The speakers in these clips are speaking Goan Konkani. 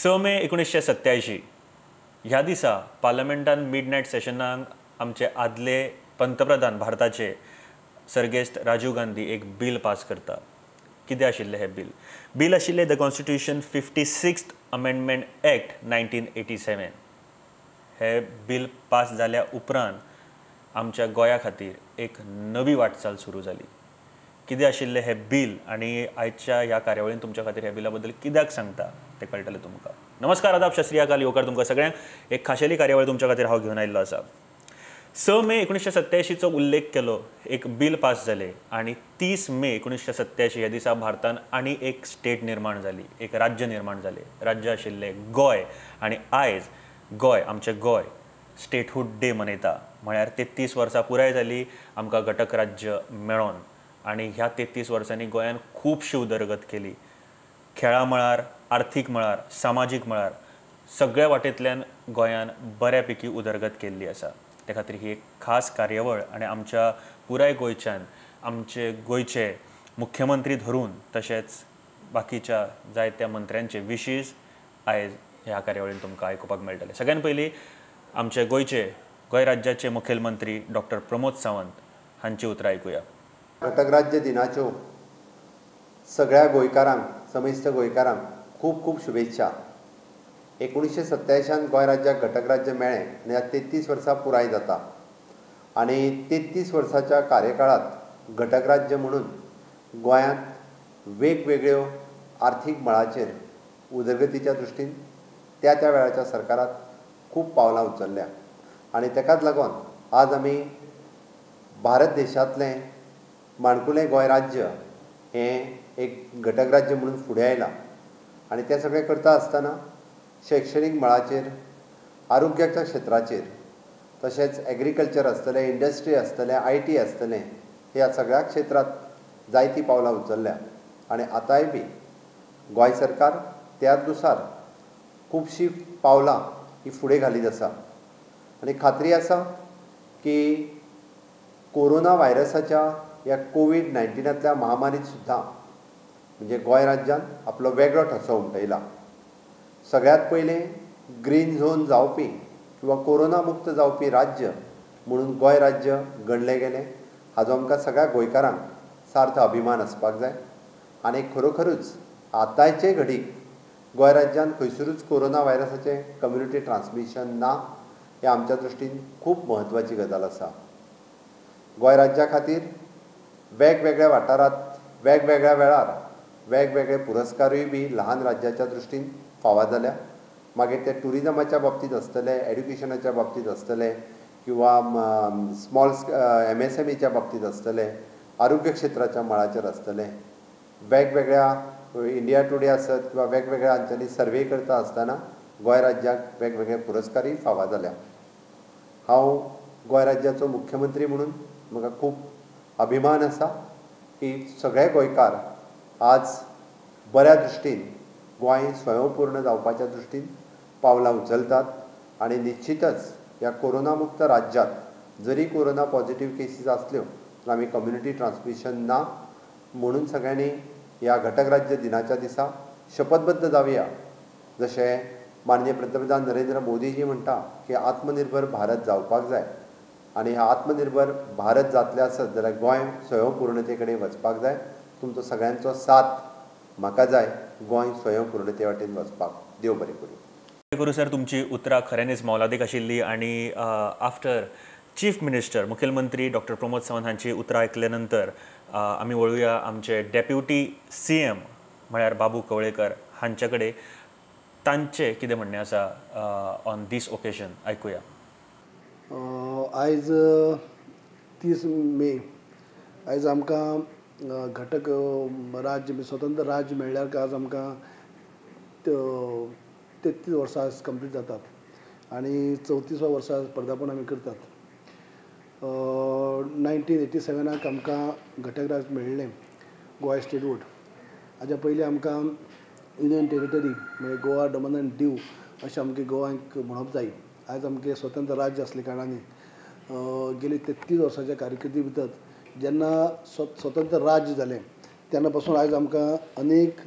6 मे 1987 ह्या दिसा पार्लमेंटान मिडनायट सेशनाक आमचे आदले पंतप्रधान भारताचे सर्गेस्त राजीव गांधी एक बील पास करता. कितें आशिल्लें हें बील? बील आशिल्लें the constitution 56th amendment act 1987. हें बील पास जाल्या उपरांत आमच्या गोंया खातीर एक नवी वाटचाल सुरू जाली. कितें आशिल्लें हें बील आनी आयच्या ह्या कार्यावळीन तुमच्या खातीर ह्या बिला बद्दल कित्याक सांगता तें कळटलें तुमकां. नमस्कार, आदाब, सत श्री अकाल, येवकार तुमकां सगळ्यांक. एक खाशेली कार्यावळ तुमच्या खातीर हांव घेवन आयिल्लो आसा. 6 मे 1987चो उल्लेख केलो, एक बील पास जालें आनी 30 मे 1987 ह्या दिसा भारतान आनी एक स्टेट निर्माण जाली, एक राज्य निर्माण जालें. राज्य आशिल्लें गोंय आनी आयज गोंय, आमचें गोंय स्टेटहूड डे मनयता. म्हळ्यार 33 वर्सां पुराय जाली आमकां घटक राज्य मेळोन आनी ह्या 33 वर्सांनी गोंयान खुबशी उदरगत केली. खेळा मळार, आर्थीक मळार, सामाजीक मळार सगळ्या वाटेंतल्यान गोंयान बऱ्यापैकी उदरगत केल्ली आसा. ते खातीर ही एक खास कार्यावळ आनी आमच्या पुराय गोंयच्यान आमचे गोंयचे मुख्यमंत्री धरून तशेंच बाकीच्या जायत्या मंत्र्यांचे विशीस आयज ह्या कार्यावळीन तुमकां आयकुपाक मेळटलें. सगळ्यान पयलीं आमचे गोंयचे, गोंय राज्याचे मुखेलमंत्री डॉक्टर प्रमोद सावंत हांची उतरां आयकुया. घटक राज्य दिनाच्यो सगळ्या गोंयकारांक, समेस्त गोंयकारांक खूब खूब शुभेच्छा. 1987 गोंय राज्याक घटक राज्य मेळ्ळें आनी आज 33 वर्सां पुराय जाता आनी 33 वर्साच्या कार्यकाळांत घटक राज्य म्हणून गोंयांत वेगवेगळ्यो आर्थीक मळाचेर उदरगतीच्या दृश्टीन त्या त्या वेळाच्या सरकारात खूब पावलां उचलल्या आनी तेकाच लागून आज आमी भारत देशांतलें माणकुलें गोंय राज्य हें एक घटक राज्य म्हणून फुडें आयलां. आनी तें सगळें करता आसतना शैक्षणीक मळाचेर, आरोग्याच्या क्षेत्राचेर, तशेंच एग्रीकल्चर आसतलें, इंडस्ट्री आसतलें, IT आसतलें, ह्या सगळ्या क्षेत्रांत जायतीं पावलां उचलल्या. आनी आतांय बी गोंय सरकार त्याच नुसार खुबशीं पावलां ही फुडें घालीत आसा आनी खात्री आसा की कोरोना व्हायरसाच्या ह्या कोवीड-19तल्या महामारीत सुद्दां म्हणजे गोंय राज्यान आपलो वेगळो ठसो उमटयला. सगळ्यांत पयलें ग्रीन झोन जावपी किंवा कोरोना मुक्त जावपी राज्य म्हणून गोंय राज्य गणलें गेलें. हाजो आमकां सगळ्या गोंयकारांक सार्थ अभिमान आसपाक जाय. आनी खरोखरूच आतांचे घडीक गोंय राज्यान खंयसरूच कोरोना व्हायरसाचें कम्युनिटी ट्रान्समिशन ना, हें आमच्या दृश्टीन खूब म्हत्वाची गजाल आसा. गोंय राज्या खातीर वेगवेगळ्या वाठारांत वेगवेगळ्या वेळार वेगवेगळे पुरस्कारूय बी ल्हान राज्याच्या दृश्टीन फावा जाल्या. मागीर ते ट्युरिजमाच्या बाबतींत आसतले, एड्युकेशनाच्या बाबतींत आसतले किंवा स्मॉल MSMEच्या बाबतींत आसतले, आरोग्य क्षेत्राच्या मळाचेर आसतले. वेगवेगळ्या इंडिया टुडे आसत किंवा वेगवेगळ्या हांच्यांनी सर्वे करता आसतना गोंय राज्याक वेगवेगळे पुरस्कारूय फावा जाल्या. हांव गोंय राज्याचो मुख्यमंत्री म्हणून म्हाका खूब अभिमान आसा की सगळे गोंयकार आज बऱ्या दृश्टीन गोंय स्वयंपूर्ण जावपाच्या दृश्टीन पावलां उचलतात आनी निश्चितच ह्या कोरोना मुक्त राज्यांत जरी कोरोना पॉझिटिव्ह केसीस आसल्यो तर आमी कम्युनिटी ट्रान्समिशन ना म्हणून सगळ्यांनी ह्या घटक राज्य दिनाच्या दिसा शपथबद्ध जावया. जशें माननीय पंतप्रधान नरेंद्र मोदीजी म्हणटा की आत्मनिर्भर भारत जावपाक जाय आनी ह्या आत्मनिर्भर भारत जातलें आसत जाल्यार गोंय स्वयंपूर्णते कडेन वचपाक जाय. तुमचो सगळ्यांचो साथ म्हाका जाय गोंय स्वयंपूर्णते वाटेन वचपाक. देव बरें करूं. करूं सर, तुमची उतरां खऱ्यांनीच मोलादीक आशिल्ली आनी आफ्टर चीफ मिनिस्टर मुखेलमंत्री डॉक्टर प्रमोद सावंत हांची उतरां आयकल्या नंतर आमी वळुया आमचे डेप्युटी CM म्हळ्यार बाबू कवळेकर हांचे कडेन. तांचें कितें म्हणणें आसा ऑन these occasion आयकुया. आयज 30 मे आयज आमकां घटक राज्य, स्वतंत्र राज्य मेळ्ळ्यार आज आमकां 33 वर्सां आज कंप्लीट जातात आनी 34व्या वर्सा पदार्पण आमी करतात. 1987 आमकां घटक राज्य मेळ्ळें, गोवा स्टेटहूड. हाज्या पयलीं आमकां युनियन टेरिटरी म्हणजे गोवा, दमन आनी दीव अशें आमकां गोवाक म्हणप जाय. आयज आमचें स्वतंत्र राज्य आसले कारणान गेली 33 वर्साच्या कारकिर्दी भितर जेन्ना स्वतंत्र राज्य जालें तेन्ना पासून आयज आमकां अनेक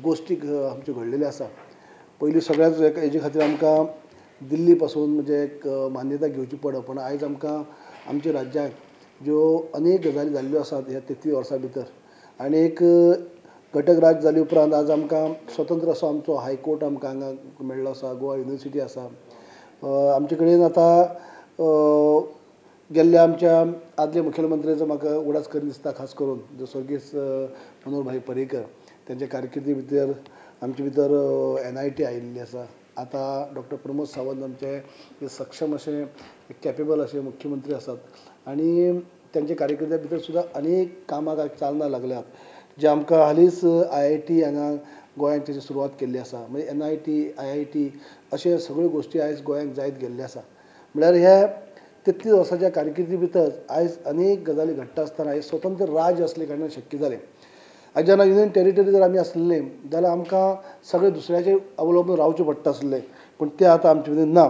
गोश्टी आमच्यो घडलेल्यो आसा. पयलीं सगळ्याच हेजे खातीर आमकां दिल्ली पासून म्हणजे एक मान्यता घेवची पड, पूण आयज आमकां आमच्या राज्याक ज्यो अनेक गजाली जाल्ल्यो आसात ह्या 33 वर्सां भितर आनी एक घटक राज्य जाले उपरांत आज आमकां स्वतंत्र असो आमचो हायकोर्ट आमकां हांगा मेळ्ळो आसा, गोवा युनिवर्सिटी आसा. आमचे कडेन आतां गेल्ल्या आमच्या आदल्या मुखेलमंत्र्याचो म्हाका उगडास करून दिसता, खास करून जो स्वर्गीस्त मनोहर भाई पर्रीकर, तेंच्या कारकिर्दी भितर आमचे भितर NIT आयिल्ली आसा. आतां डॉक्टर प्रमोद सावंत आमचे सक्षम अशे कॅपेबल अशे मुख्यमंत्री आसात आनी तेंच्या कार्यकिर्दी भितर सुद्दां अनेक कामाक चालना लागल्यात, जे आमकां हालींच IIT हांगा गोंयांत तेजी सुरवात केल्ली आसा. म्हणजे NIT, IIT अशे सगळ्यो गोश्टी आयज गोंयांत जायत गेल्ले आसा. म्हळ्यार हे 33 वर्साच्या कारकिर्दी भितर आयज अनेक गजाली घडटा आसतना आयज स्वतंत्र राज्य आसले कारणान शक्य जालें. आयज जेन्ना युनियन टेरिटरी जर आमी आसलें जाल्यार आमकां सगळें दुसऱ्याचेर अवलंबून रावचें पडटा आसलें, पूण तें आतां आमचे भितर ना.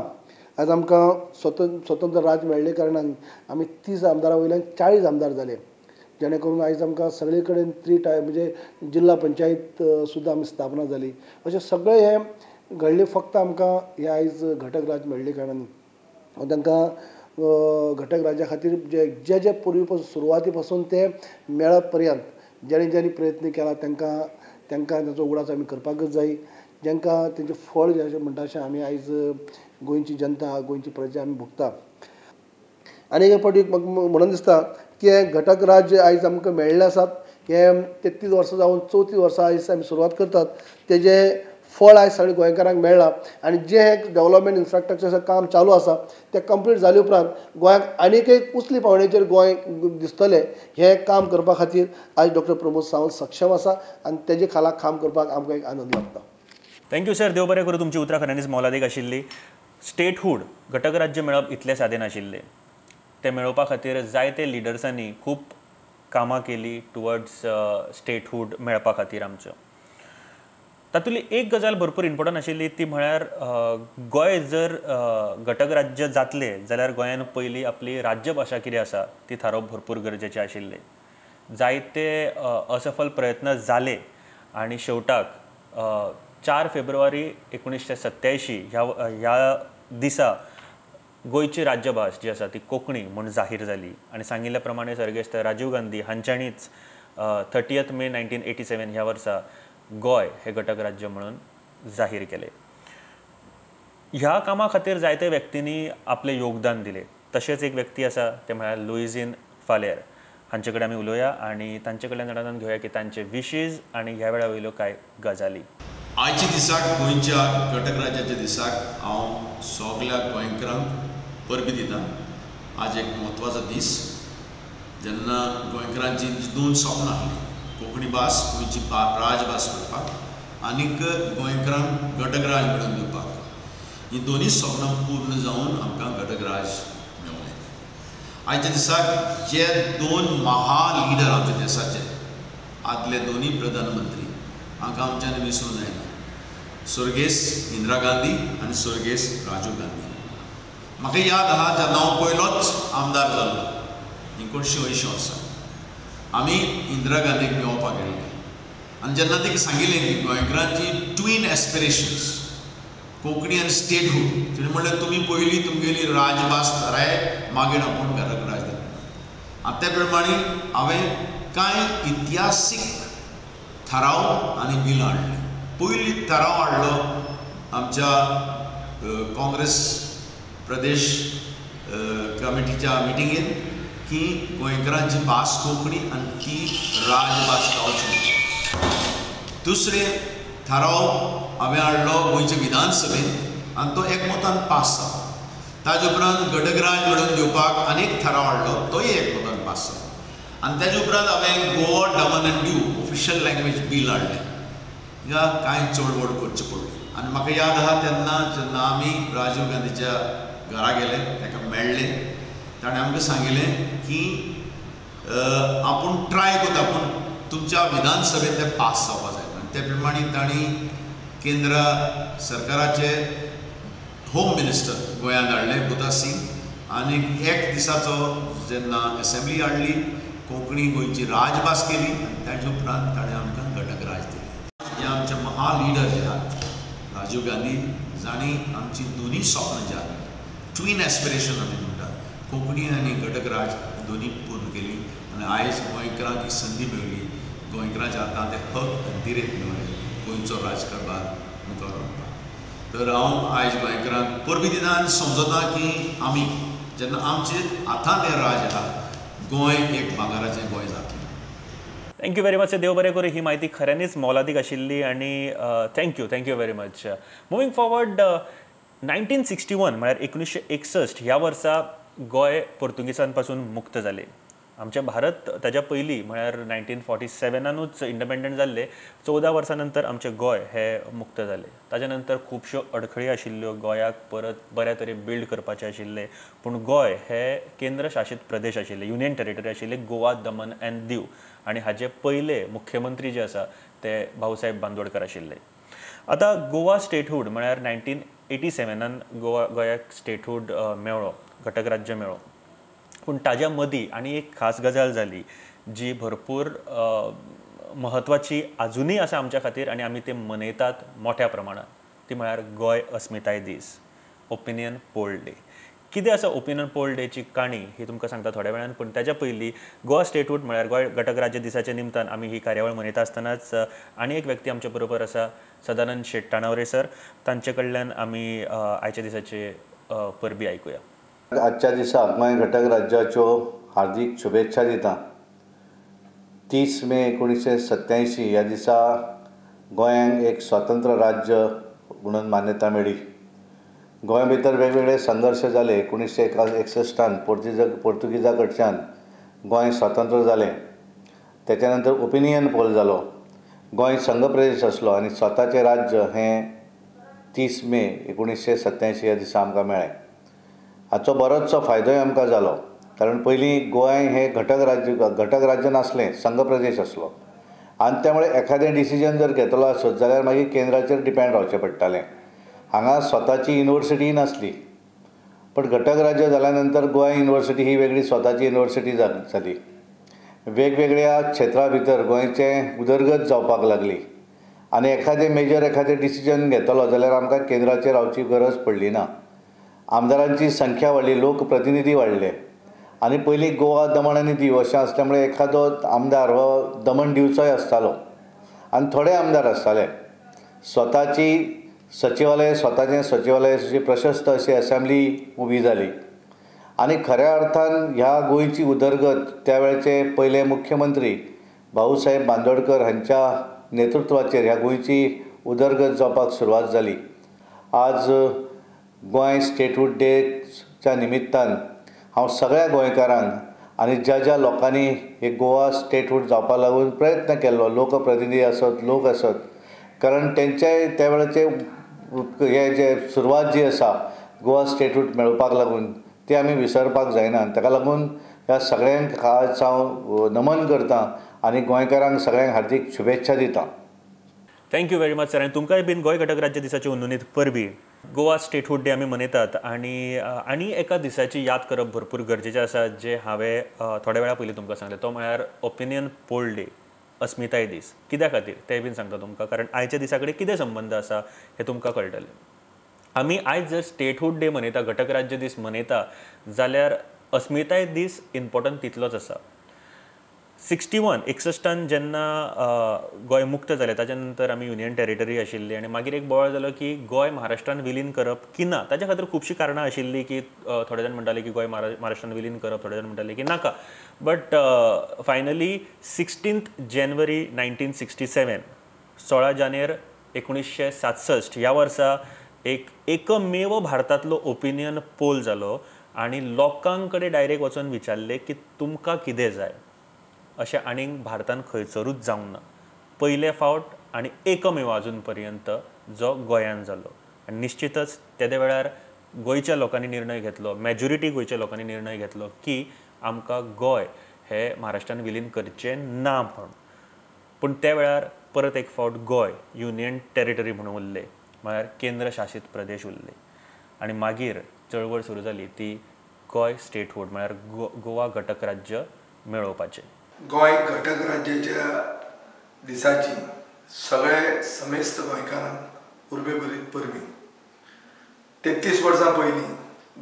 आयज आमकां स्वतंत्र राज्य मेळ्ळे कारणान आमी 30 आमदारां वयल्यान 40 आमदार जाले, जेणे करून आयज आमकां सगळे कडेन 3 टायर म्हणजे जिल्हा पंचायत सुद्दां आमी स्थापना जाली. अशें सगळें हें घडलें फक्त आमकां हें आयज घटक राज्य मेळ्ळे कारणान. तांकां घटक राज्या खातीर जे जे जे पुर्वी पासून सुरवाती पासून ते मेळप पर्यंत ज्यांनी ज्यांनी प्रयत्न केला तांकां तांकां ताचो उगडास आमी करपाकच जाय. जांकां तेंचें फळ जें अशें म्हणटा अशें आमी आयज गोंयची जनता, गोंयची प्रजा आमी भोगता. आनी एक फावटी म्हाका म्हणून दिसता की हें घटक राज्य आयज आमकां मेळ्ळें आसात, हें 33 वर्सां जावन 34 वर्सां आयज आमी सुरवात करतात, तेजें फळ आयज सगळ्या गोंयकारांक मेळ्ळां. आनी जें हें डेवलपमेंट इन्फ्रास्ट्रक्चराचें काम चालू आसा तें कंप्लीट जाले उपरांत गोंयाक आनीक एक उंचली पावणेचेर गोंय दिसतलें. हें काम करपा खातीर आयज डॉक्टर प्रमोद सावंत सक्षम आसा आनी तेजे खाला काम करपाक आमकां एक आनंद लागता. Thank you sir, देव बरें करूं. तुमची उतरां खऱ्यांनीच मोलादीक आशिल्ली. स्टेटहूड, घटक राज्य मेळप इतलें सादें नाशिल्लें, तें मेळोवपा खातीर जायते लिडर्सांनी खूब कामां केली टुवर्ड्स स्टेटहूड मेळपा खातीर आमच्यो. तातूंतली एक गजाल भरपूर इम्पोर्टंट आशिल्ली ती म्हळ्यार गोंय जर घटक राज्य जातलें जाल्यार गोंयान पयलीं आपली राज्यभाशा कितें आसा ती थारोवप भरपूर गरजेचें आशिल्लें. जायते असफल प्रयत्न जाले आनी शेवटाक 4 फेब्रुवारी 1987 ह्या दिसा गोंयची राज्यभास जी आसा ती कोंकणी म्हूण जाहीर जाली आनी सांगिल्ल्या प्रमाणे सर्गेस्त राजीव गांधी हांच्यांनीच 30 मे 1987 ह्या वर्सा गोंय हे घटक राज्य म्हणून जाहीर केले. ह्या कामा खातीर जायते व्यक्तींनी आपलें योगदान दिलें. तशेंच एक व्यक्ती आसा ते म्हळ्यार लुईझीन फालेर हांचे कडेन आमी उलोवया आनी तांचे कडल्यान जाणून घेवया की तांचे विशीज आनी ह्या वेळा वयल्यो कांय गजाली. आयच्या दिसाक गोंयच्या घटक राज्याच्या दिसाक हांव सगल्या गोंयकारांक परबी दिता. आज एक म्हत्वाचो दीस जेन्ना गोंयकारांची दोन सपनां आसलीं, कोंकणी भास गोंयची राजभास करपाक आनीक गोंयकारांक घटक राज मेळोवन दिवपाक. ही दोनूय सपनां पूर्ण जावन आमकां घटक राज मेळ्ळें. आयच्या दिसाक जे दोन महा लिडर आमच्या देशाचे आदले दोनूय प्रधानमंत्री हांकां आमच्यान विसरूंक जायना, स्वर्गेस्त इंदिरा गांधी आनी स्वर्गेस्त राजीव गांधी. म्हाका याद आहा जेन्ना हांव पयलोच आमदार जाल्लो 1980 वर्सां आमी इंदिरा गांधीक मेळोवपाक गेल्ले आनी जेन्ना तिका सांगिल्लें की गोंयकारांची ट्वीन एस्पिरेशन्स कोंकणी आनी स्टेटहूड, तिणें म्हणलें तुमी पयलीं तुमगेली राजभास थाराय, मागीर आपूण घटक राज दितले. आनी त्या प्रमाणे हांवें कांय इतिहासीक थाराव आनी बिलां हाडलीं. पयलीं थाराव हाडलो आमच्या काँग्रेस प्रदेश कमिटीच्या मिटिंगेन की गोंयकारांची भास कोंकणी आनी ती राजभास जावची. दुसरें थाराव हांवें हाडलो गोंयच्या विधानसभेंत आनी तो एकमतान पास जालो. ताजे उपरांत घटक राज मेळोवन दिवपाक आनीक थाराव हाडलो, तोय एकमतान पास जालो. आनी ताजे उपरांत हांवें Goa Daman and Diu official language bill हाडलें. हिंगा कांय चळवळ करची पडली आनी म्हाका याद आहा तेन्ना जेन्ना आमी राजीव गांधीच्या घरा गेले, ताका मेळ्ळे, ताणें आमकां सांगिल्लें की आपूण ट्राय करता पूण तुमच्या विधानसभेंत तें पास जावपा जाय. आनी ते प्रमाणे तांणी केंद्र सरकाराचे होम मिनिस्टर गोंयांत हाडले बुधा सिंग आनी एक दिसाचो जेन्ना एसेंब्ली हाडली, कोंकणी गोंयची राजभास केली आनी ताजे उपरांत ताणें आमकां घटक राज दिलें. हे आमचे महा लिडर जे आहात राजीव राजीव गांधी जांणी आमची दोनी स्वप्नां जी आसली, ट्वीन एस्पिरेशन आमी म्हणटात, कोंकणी आनी घटक राज दोनी पूर्ण केली आनी आयज गोंयकारांक ही संदी मेळ्ळी, गोंयकारांच्या हातांत ते हक आनी दिरेत मेळ्ळे गोंयचो राजकारभार मुखार व्हरपाक. तर हांव आयज गोंयकारांक परबीं दिता आनी समजता की आमी जेन्ना आमचे हातांत हें राज आहा, गोंय एक भांगराचें गोंय जातलें. Thank you very much. देव बरें करूं. ही म्हायती खऱ्यांनीच मोलादीक आशिल्ली आनी thank you very much. Moving forward, 1961 म्हळ्यार 1961 ह्या वर्सा गोंय पोर्तुगीजां पासून मुक्त जालें. आमचें भारत ताज्या पयलीं म्हळ्यार 1947नानूच इंडिपेंडंट जाल्लें. 14 वर्सां नंतर आमचें गोंय हें मुक्त जालें. ताज्या नंतर खुबश्यो अडखळी आशिल्ल्यो, गोंयाक परत बऱ्या तरेन बिल्ड करपाचें आशिल्लें. पूण गोंय हें केंद्र शासीत प्रदेश आशिल्लें, युनियन टेरिटरी आशिल्ली, गोवा, दमन एंड दीव. आनी हाजे पयले मुख्यमंत्री जे आसा ते भाऊसाहेब बांदोडकर आशिल्ले. आतां गोवा स्टेटहूड म्हळ्यार 1987नान गोंयाक स्टेटहूड मेळ्ळो, घटक राज्य मेळ्ळो. पूण ताज्या मदीं आनी एक खास गजाल जाली जी भरपूर म्हत्वाची आजुनूय आसा आमच्या खातीर आनी आमी ते मनयतात मोठ्या प्रमाणात, ती म्हळ्यार गोंय अस्मिताय दीस, ओपिनियन पोल डे. कितें आसा ओपिनियन पोल डेची काणी ही तुमकां सांगता थोड्या वेळान. पूण ताज्या पयलीं गोवा स्टेटहूड म्हळ्यार गोंय घटक राज्य दिसाच्या निमतान आमी ही कार्यावळ मनयता आसतनाच आनी एक व्यक्ती आमच्या बरोबर आसा, सदानंद शेट ताणावरे सर. तांचे कडल्यान आमी आयच्या दिसाचे परबी आयकुया. आजच्या दिसा गोंय घटक राज्याच्यो हार्दीक शुभेच्छा दिता. 30 मे 1987 ह्या दिसा गोंयांक एक स्वतंत्र राज्य म्हणून मान्यता मेळ्ळी. गोंय भितर वेगवेगळे संघर्श जाले. 1961 पोर्तुगीजा कडच्यान गोंय स्वतंत्र जालें. त्याच्या नंतर ओपिनियन पोल जालो. गोंय संघ प्रदेश आसलो आनी स्वताचें राज्य हें 30 मे 1987 ह्या दिसा आमकां मेळ्ळें. हाचो बरोचसो फायदोय आमकां जालो, कारण पयलीं गोंय हें घटक राज्य नासलें, संघ प्रदेश आसलो आनी त्यामुळे एखादें डिसिजन जर घेतलो आसत जाल्यार मागीर केंद्राचेर डिपेंड रावचें पडटालें. हांगा स्वताची युनिवर्सिटी नासली, पण घटक राज्य जाल्या नंतर गोंय युनिवर्सिटी ही वेगळी स्वताची युनिवर्सिटी जाली. वेगवेगळ्या क्षेत्रा भितर गोंयचें उदरगत जावपाक लागली आनी एखादें मेजर एखादें डिसिजन घेतलो जाल्यार आमकां केंद्राचेर रावची गरज पडली ना. आमदारांची संख्या वाडली, लोकप्रतिनिधी वाडले आनी पयलीं गोवा, दमण आनी दीव अशें आसल्या मुळे एखादो आमदार हो दमण दीवचोय आसतालो आनी थोडे आमदार आसताले. स्वताची सचिवालय, स्वताचें सचिवालय अशी प्रशस्त अशी असेंब्ली उबी जाली आनी खऱ्या अर्थान ह्या गोंयची उदरगत त्या वेळचे पयले मुख्यमंत्री भाऊसाहेब बांदोडकर हांच्या नेतृत्वाचेर ह्या गोंयची उदरगत जावपाक सुरवात जाली. आज गोंय स्टेटहूड डेच्या निमित्तान हांव सगळ्या गोंयकारांक आनी ज्या ज्या लोकांनी हे गोवा स्टेटहूड जावपा लागून प्रयत्न केल्लो, लोकप्रतिनिधी आसत, लोक आसत, कारण तेंचे त्या वेळाचे हे जे सुरवात जी आसा गोवा स्टेटहूड मेळोवपाक लागून ती आमी विसरपाक जायना. ताका लागून ह्या सगळ्यांक आज हांव नमन करता आनी गोंयकारांक सगळ्यांक हार्दीक शुभेच्छा दिता. Thank you very much sir. आनी तुमकांय बीन गोंय घटक राज्य दिसाची उन्नूनीत परबी. गोवा स्टेटहूड डे आमी मनयतात आनी आनी एका दिसाची याद करप भरपूर गरजेचें आसा, जें हांवें थोड्या वेळा पयलीं तुमकां सांगलें, तो म्हळ्यार ओपिनियन पोल डे, अस्मिताय दीस. कित्या खातीर तें बीन सांगता तुमकां, कारण आयच्या दिसा कडेन कितें संबंद आसा हें तुमकां कळटलें. आमी आयज जर स्टेटहूड डे मनयता, घटक राज्य दीस मनयता, जाल्यार अस्मिताय दीस इम्पोर्टंट तितलोच आसा. 61 जेन्ना गोंय मुक्त जालें ताच्या नंतर आमी युनियन टेरिटरी आशिल्ली आनी मागीर एक बोवाळ जालो की गोंय महाराष्ट्रान विलीन करप की ना. ताच्या खातीर खुबशीं कारणां आशिल्लीं की थोडे जाण म्हणटाले की गोंय महाराष्ट्रान विलीन करप, थोडे जाण म्हणटाले की नाका. बट फायनली 16 जानेवारी 1967, 16 जानेर 1967 ह्या वर्सा एक एकमेव भारतांतलो ओपिनियन पोल जालो आनी लोकां कडेन डायरेक्ट वचून विचारलें की तुमकां कितें जाय. अशें आनीक भारतांत खंयसरूच जावंक ना. पयले फावट आनी एकमेव आजून पर्यंत जो गोंयांत जालो. आनी निश्चितच तेदे वेळार गोंयच्या लोकांनी निर्णय घेतलो, मेजॉरिटी गोंयच्या लोकांनी निर्णय घेतलो की आमकां गोंय हें महाराष्ट्रान विलीन करचें ना म्हूण. पूण त्या वेळार परत एक फावट गोंय युनियन टेरिटरी म्हणून उरलें, म्हळ्यार केंद्र शासीत प्रदेश उरले. आनी मागीर चळवळ सुरू जाली ती गोंय स्टेटहूड म्हळ्यार गोवा घटक राज्य मेळोवपाचें. गोंय घटक राज्याच्या दिसाची सगळे समेस्त गोंयकारांक उर्बेभरीत परबीं. 33 वर्सां पयलीं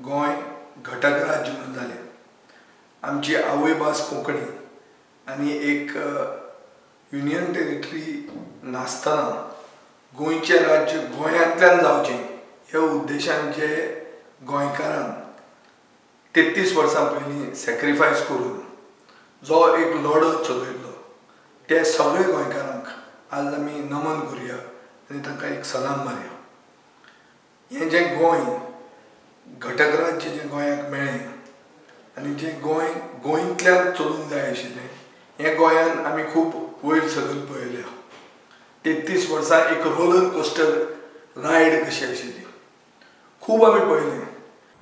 गोंय घटक राज्य म्हणून जालें. आमची आवयभास कोंकणी आनी एक युनियन टेरिटरी नासतना गोंयचें राज्य गोंयांतल्यान जावचें ह्या उद्देशान जे गोंयकारान 33 वर्सां पयलीं सॅक्रिफायस करून जो एक लढो चलयल्लो ते सगळे गोंयकारांक आज आमी नमन करुया आनी तांकां एक सलाम मारुया. हें जें गोंय घटक राज्य जें गोंयाक मेळ्ळें आनी जें गोंय गोंयतल्यान चलूंक जाय आशिल्लें हें गोंयान आमी खूब वयर सकयल पळयल्या. 33 वर्सां एक रोलर कोस्टर रायड कशी आशिल्ली खूब आमी पळयलें.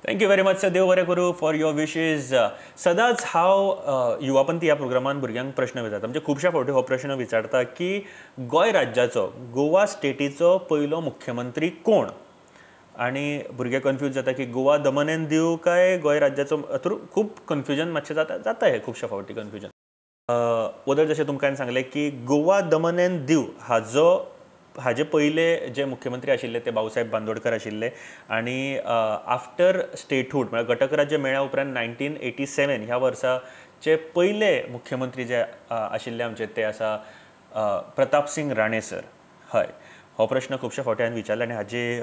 Thank you very much sir, देव बरें करूं फॉर your wishes. सदांच हांव युवापंथी ह्या प्रोग्रामान भुरग्यांक प्रश्न विचारता, म्हणजे खुबश्या फावटी हो प्रश्न विचारता की गोंय राज्याचो, गोवा स्टेटीचो पयलो मुख्यमंत्री कोण? आनी भुरगे कन्फ्यूज जाता की गोवा दमन एंड दीव काय गोंय राज्याचो, थ्रू खूब कन्फ्युजन मातशें जाता जाता हें खुबश्या फावटी कन्फ्युजन. वदळ जशें तुमकां सांगलें की गोवा दमन एंड दीव हाजो हाजे पयले जे मुख्यमंत्री आशिल्ले ते भाऊसाहेब बांदोडकर आशिल्ले आनी आफ्टर स्टेटहूड म्हळ्यार घटक राज्य मेळ्ळ्या उपरांत 1987 ह्या वर्साचे पयले मुख्यमंत्री जे आशिल्ले आमचे ते आसा प्रताप सिंग राणे सर. हय, हो प्रश्न खुबश्या फावटी हांवें विचारला आनी हाजे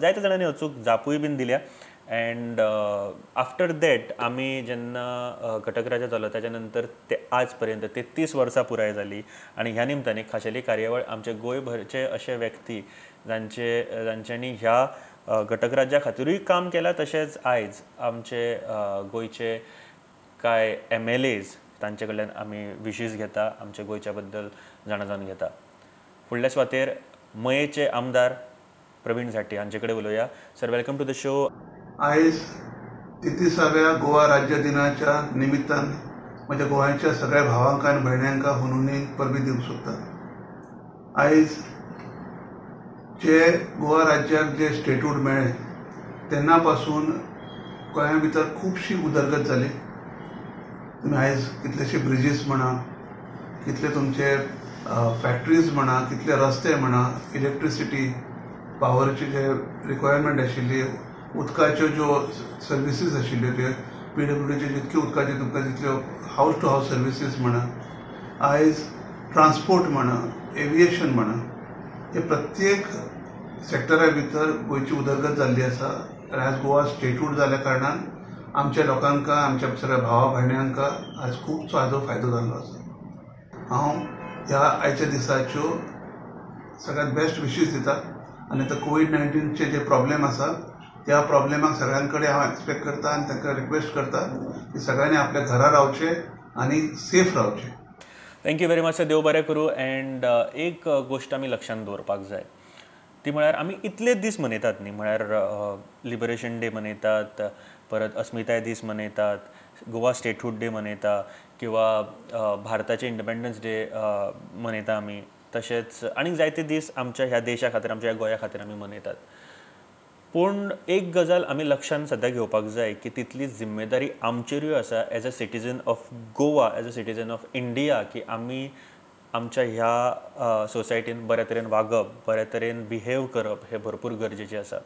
जायत्या जाणांनी अचूक जापूय बीन दिल्या. एंड आफ्टर that आमी जेन्ना घटक राज्य जालो ताच्या नंतर ते आज पर्यंत 33 वर्सां पुराय जाली आनी ह्या निमतान एक खाशेली कार्यावळ आमचे गोंयभरचे अशे व्यक्ती जांचे जांच्यांनी ह्या घटक राज्या खातीरूय काम केलां, तशेंच आयज आमचे गोंयचे कांय MLAs तांचे कडल्यान आमी विशीस घेता, आमच्या गोंयच्या बद्दल जाणा जावन घेता. फुडल्या सुवातेर मयेचे आमदार प्रवीण झांट्ये हांचे कडेन उलोवया. Sir, welcome to the show. आयज 33व्या गोवा राज्य दिनाच्या निमित्तान म्हज्या गोंयच्या सगळ्या भावांक आनी भयण्यांक हुनहुनी परबी दिवंक सोदता. आयज जे गोवा राज्याक जे स्टेटहूड मेळ्ळें तेन्ना पासून गोंया भितर खुबशी उदरगत जाली. तुमी आयज कितलेशे ब्रिजीस म्हणा, कितले तुमचे फॅक्ट्रीज म्हणा, कितले रस्ते म्हणा, इलेक्ट्रिसिटी पावरची जे रिक्वायरमेंट आशिल्ली, उदकाच्यो ज्यो सर्विसीस आशिल्ल्यो त्यो PWDच्यो जितक्यो उदकाच्यो तुमकां तितल्यो हावस टू हावस सर्विसीस म्हणा, आयज ट्रान्सपोर्ट म्हणा, एविएशन म्हणा, हे प्रत्येक सेक्टरा भितर गोंयची उदरगत जाल्ली आसा. आयज गोवा स्टेटहूड जाल्या कारणान आमच्या लोकांक, आमच्या सगळ्या भावा भयण्यांक आज खुबसो हाजो फायदो जाल्लो आसा. हांव ह्या आयच्या दिसाच्यो सगळ्यात बेस्ट विशीस दिता आनी आतां कोवीड-19चे जे प्रॉब्लेम आसा त्या प्रॉब्लेमाक सगळ्यां कडेन हांव एक्सपेक्ट करता आनी तांकां रिक्वेस्ट करता की सगळ्यांनी आपल्या घरा रावचें आनी सेफ रावचें. Thank you very much sir, देव बरें करूं. एंड एक गोश्ट आमी लक्षांत दवरपाक जाय ती म्हळ्यार आमी इतले दीस मनयतात न्ही, म्हळ्यार लिबरेशन डे मनयतात, परत अस्मिताय दीस मनयतात, गोवा स्टेटहूड डे मनयता किंवा भारताचे इंडिपेंडन्स डे मनयता आमी, तशेंच आनीक जायते दीस आमच्या ह्या देशा खातीर, आमच्या ह्या गोंया खातीर आमी मनयतात. पूण एक गजाल आमी लक्षांत सद्दां घेवपाक जाय की तितली जिम्मेदारी आमचेरूय आसा as a citizen of Goa, as a citizen of India, की आमी आमच्या ह्या सोसायटीन बऱ्या तरेन वागप, बऱ्या तरेन बिहेव करप हें भरपूर गरजेचें आसा.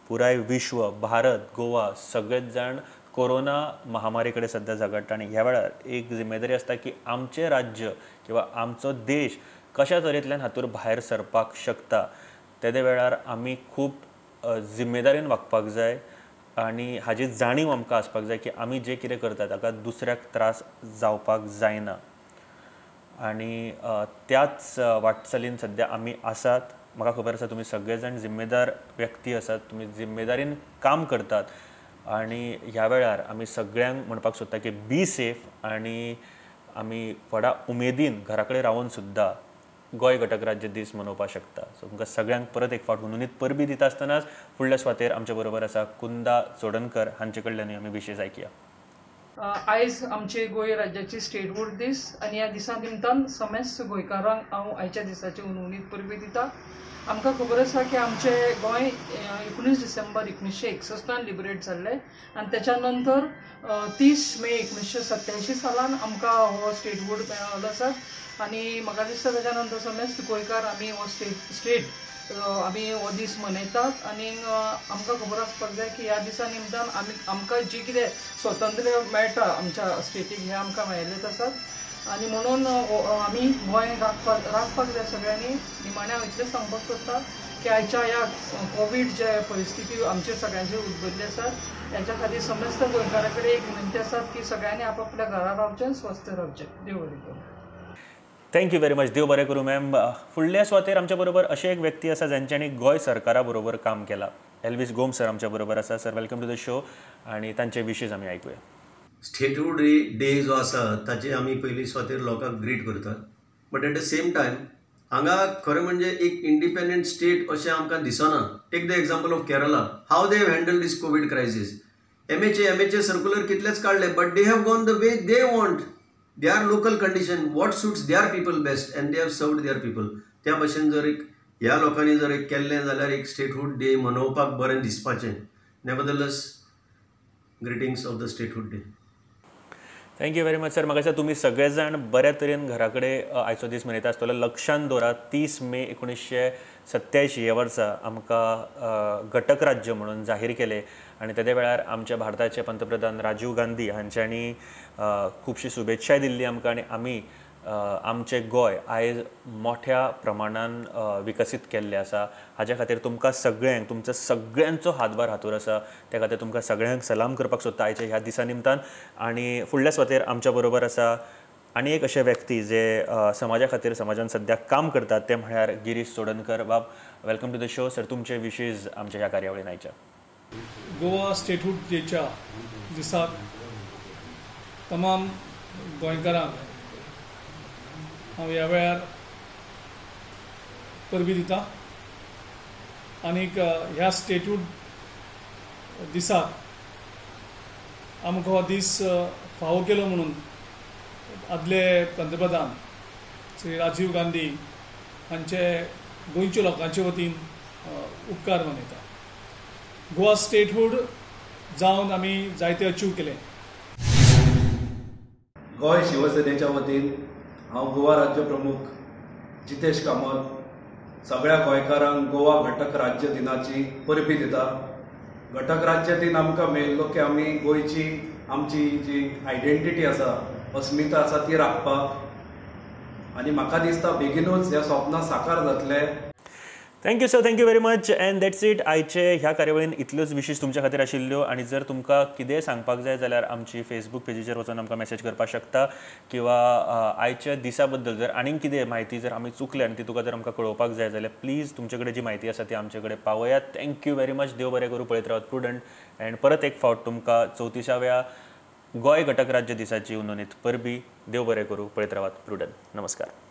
पुराय विश्व, भारत, गोवा सगळेच जाण कोरोना महामारी कडेन सद्या झगडटा आनी ह्या वेळार एक जिम्मेदारी आसता की आमचें राज्य किंवा आमचो देश कशा तरेंतल्यान हातूंत भायर सरपाक शकता. तेदे वेळार आमी खूब जिम्मेदारीन वागपाक जाय आनी हाजी जाणीव आमकां आसपाक जाय की आमी जें कितें करता ताका दुसऱ्याक त्रास जावपाक जायना. आनी त्याच वाटचालीन सद्या आमी आसात. म्हाका खबर आसा तुमी सगळे जाण जिम्मेदार व्यक्ती आसात, तुमी जिम्मेदारीन काम करतात आनी ह्या वेळार आमी सगळ्यांक म्हणपाक सोदता की बी सेफ आनी आमी व्हडा उमेदीन घरा कडेन रावन सुद्दां गोंय घटक राज्य दीस मनोवपाक शकता. सो तुमकां सगळ्यांक परत एक फावट हुनहुनीत परबी दिता आसतनाच फुडल्या सुवातेर आमचे बरोबर आसा कुंदा चोडणकर हांचे कडल्यानूय आमी विशेश आयकया. आयज आमचे गोंय राज्याची स्टेटहूड दीस आनी ह्या दिसा निमतान समेस्त गोंयकारांक हांव आयच्या दिसाची हुनहुनीत परबी दिता. आमकां खबर आसा की आमचें गोंय 19 डिसेंबर 1961 लिबरेट जाल्लें आनी तेच्या नंतर 30 मे 1987 सालान आमकां हो स्टेटहूड मेळ्ळो आसा आनी म्हाका दिसता तेच्या नंतर समेस्त गोंयकार आमी हो स्टेट आमी हो दीस मनयतात. आनी आमकां खबर आसपाक जाय की ह्या दिसा निमतान आमी आमकां जी कितें स्वातंत्र्य मेळटा आमच्या स्टेटीक हें आमकां मेळिल्लेंच आसात. आनी म्हणून आमी गोंय राखपाक जाय सगळ्यांनी. निमाणें हांव इतलेंच सांगपाक सोदता की आयच्या ह्या कोवीड जे परिस्थिती आमचेर सगळ्यांचेर उद्भवल्ली आसा हेच्या खातीर समस्त गोंयकारां कडेन एक विनंती आसा की सगळ्यांनी आपआपल्या घरा रावचें, स्वस्थ रावचें. देव बरें करूं. Thank you very much. देव बरें करूं मॅम. फुडल्या सुवातेर आमच्या बरोबर अशें एक व्यक्ती आसा जांच्यांनी गोंय सरकारा बरोबर काम केलां. एल्वीस गोम्स सर आमच्या बरोबर आसा. Sir, welcome to the show आनी तांचे विशीज आमी आयकुया. स्टेटहूड डे जो आसा ताचे आमी पयली सुवातेर लोकांक ग्रीट करतात, but at the same time हांगा खरें म्हणजे एक इंडिपेंडंट स्टेट अशें आमकां दिसना. Take the example of Kerala, how they have handle this COVID crisis. MHA circular कितलेच काडले, but they have gone the way they want, their local condition, what suits their people best, and they have served their people. त्या भशेन जर एक ह्या लोकांनी जर एक केल्लें जाल्यार एक स्टेटहूड डे मनोवपाक बरें दिसपाचें. Nevertheless, greetings of the statehood day. Thank you very much sir. म्हाका दिसता तुमी सगळे जाण बऱ्या तरेन घरा कडेन आयचो दीस मनयता आसतलो. लक्षांत दवरात, 30 मे 1987 ह्या वर्सा आमकां घटक राज्य म्हणून जाहीर केलें आनी तेदे वेळार आमच्या भारताचे पंतप्रधान राजीव गांधी हांच्यांनी खुबशी शुभेच्छाय दिल्ली आमकां आनी आमी आमचें गोंय आयज मोठ्या प्रमाणान विकसीत केल्लें आसा. हाज्या खातीर तुमकां सगळ्यांक, तुमचो सगळ्यांचो हातभार हातूर आसा. त्या खातीर तुमकां सगळ्यांक सलाम करपाक सोदता आयच्या ह्या दिसा निमतान. आनी फुडल्या सुवातेर आमच्या बरोबर आसा आनी एक अशे व्यक्ती जे समाजा खातीर समाजान सद्याक काम करतात, ते म्हळ्यार गिरीश चोडणकर. बाब, welcome to the show sir. तुमचे विशीज आमच्या ह्या कार्यावळीन आयच्या. गोवा स्टेटहूड डेच्या दिसाक तमाम गोंयकारांक हांव ह्या वेळार परबी दिता. आनीक ह्या स्टेटहूड दिसाक आमकां हो दीस फावो केलो म्हणून आदले पंतप्रधान श्री राजीव गांधी हांचे गोंयच्या लोकांचे वतीन उपकार मनयता. गोवा स्टेटहूड जावन आमी जायते अचीव केले. गोंय शिवसेनेच्या वतीन हांव गोवा राज्य प्रमुख जितेश कामत सगळ्या गोंयकारांक गोवा घटक राज्य दिनाची परबी दिता. घटक राज्य दिन आमकां मेळिल्लो की आमी गोंयची आमची जी आयडेंटिटी आसा, अस्मिता आसा ती राखपाक, आनी म्हाका दिसता बेगीनूच ह्या स्वप्नां साकार जातले. Thank you sir, thank you very much. And that's it. आयचे ह्या कार्यावळीन इतल्योच विशीस तुमच्या खातीर आशिल्ल्यो. आनी जर तुमकां कितेंय सांगपाक जाय जाल्यार आमची फेसबूक पेजीचेर वचून आमकां मॅसेज करपाक शकता, किंवा आयच्या दिसा बद्दल जर आनीक कितें म्हायती जर आमी चुकले आनी ती तुका जर आमकां कळोवपाक जाय जाल्यार प्लीज तुमचे कडेन जी म्हायती आसा ती आमचे कडेन पावयात. Thank you very much. देव बरें करूं. पळयत रावात प्रुडंट. एंड परत एक फावट तुमकां 34व्या गोंय घटक राज्य दिसाची उनोनीत परबी. देव बरें करूं. पळयत रावात प्रुडंट. नमस्कार.